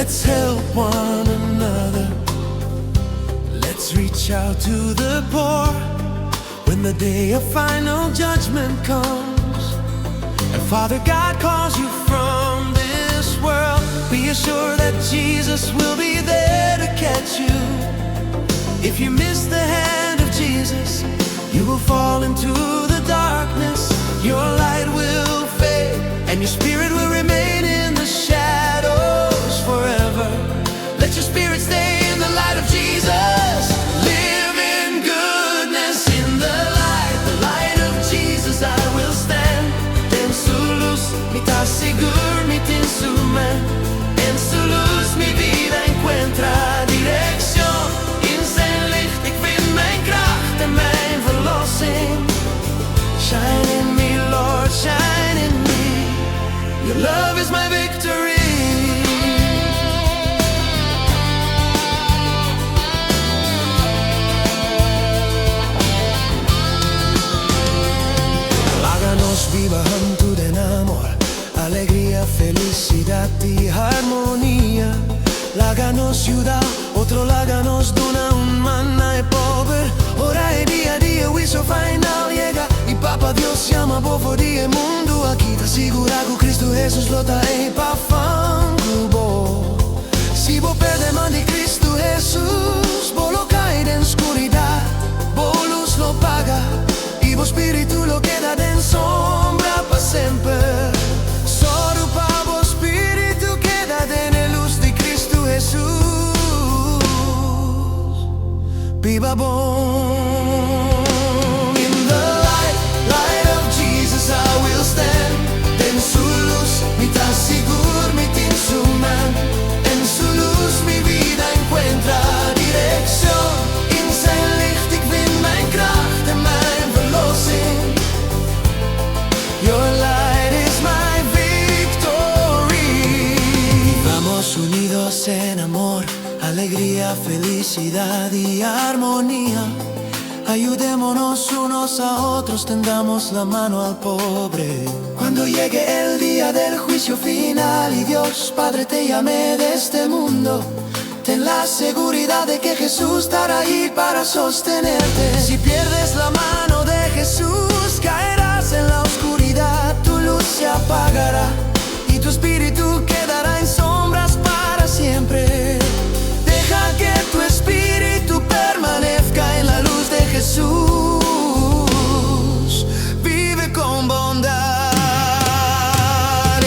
Let's help one another. Let's reach out to the poor when the day of final judgment comes and Father God calls you from this world. Be assured that Jesus will be there to catch you. If you miss the hand of Jesus, you will fall into the darkness. Your light will fade, and your spirit will remain in the shadows forever. Let your spirit stay in the light of Jesus. Live in goodness in the light of Jesus. I will stand. Den su lus, mi ta sigur, mi tin su man. In su lus, mi bida encuentra dirección. In zijn licht, ik vind mijn kracht en mijn verlossing. Shine in me, Lord, shine in me. Your love is my victory. Laga nos biba hunto den amor, alegria, felicidad y harmonia. Laga nos yuda otro, laga nos duna un man na e pober. Ora e dia di huicio final yega y Papa Dios yama bo for di e mundo aki, ta sigura cu Cristo Jesus lo ta ey pa vang bo. Si bo perde man di Cristo Jesus, bo lo cay den scuridad, bo luz lo paga y bo spirito lo keda den sombra pa semper. Solo pa bo spirito keda den e luz di Cristo Jesus. Biba bon. In the light, light of Jesus I will stand. Den su lus, mi ta sigur, mi tin su man. In su lus, mi bida encuentra dirección. In zijn licht, ik vind mijn kracht en mijn verlossing. Your light is my victory. Vivamos unidos en amor, alegría, felicidad y armonía. Ayudémonos unos a otros, tendamos la mano al pobre. Cuando llegue el día del juicio final y Dios Padre te llame de este mundo, ten la seguridad de que Jesús estará ahí para sostenerte. Si pierdes la mano de Jesús, caerás en la oscuridad, tu luz se apagará y tu espíritu quedará en sombras para siempre. Deja que tu espíritu permanezca en la luz de Jesús. Vive con bondad.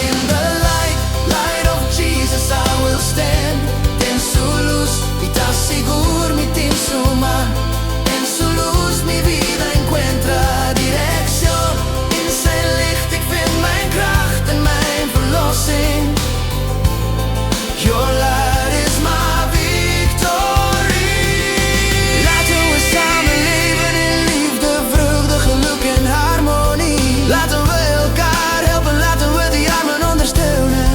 In the light, light of Jesus I will stand. Den su lus, mi ta sigur, mi tin su man. In su lus, mi bida encuentra dirección. In zijn licht, ik vind mijn kracht en mijn verlossing. Your light is my victory. Laten we samen leven in liefde, vreugde, geluk en harmonie. Laten we elkaar helpen, laten we die armen ondersteunen.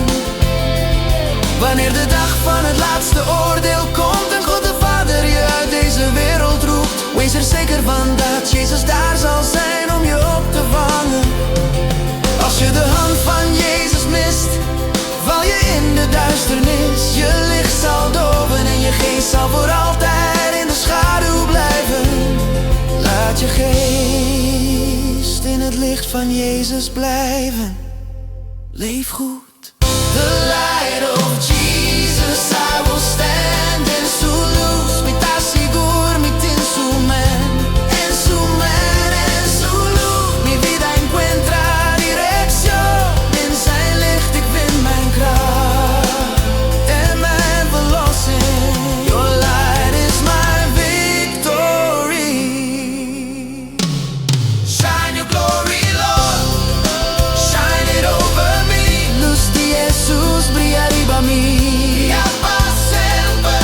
Wanneer de dag van het laatste oordeel komt en God de Vader je uit deze wereld roept, wees er zeker van dat Jezus daar zal zijn om je op te vangen. Als je de hand van Jezus mist, val je in de duisternis. Je licht zal doven en je geest zal voor altijd in de schaduw blijven. Laat je geest in het licht van Jezus blijven. Leef goed. The light of Jesus, I will stand. In su lus, mi ta sigur, mi tin su man. In su man, in su lus, mi bida encuentra dirección. In zijn licht, ik vind mijn kracht en mijn verlossing. Your light is my victory. Shine your glory, Lord. Shine it over me. Lus di Jesus, briya riba mi. Ya pa semper.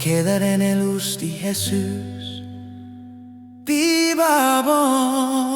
Keda den e lus di Jesus. Biba bon.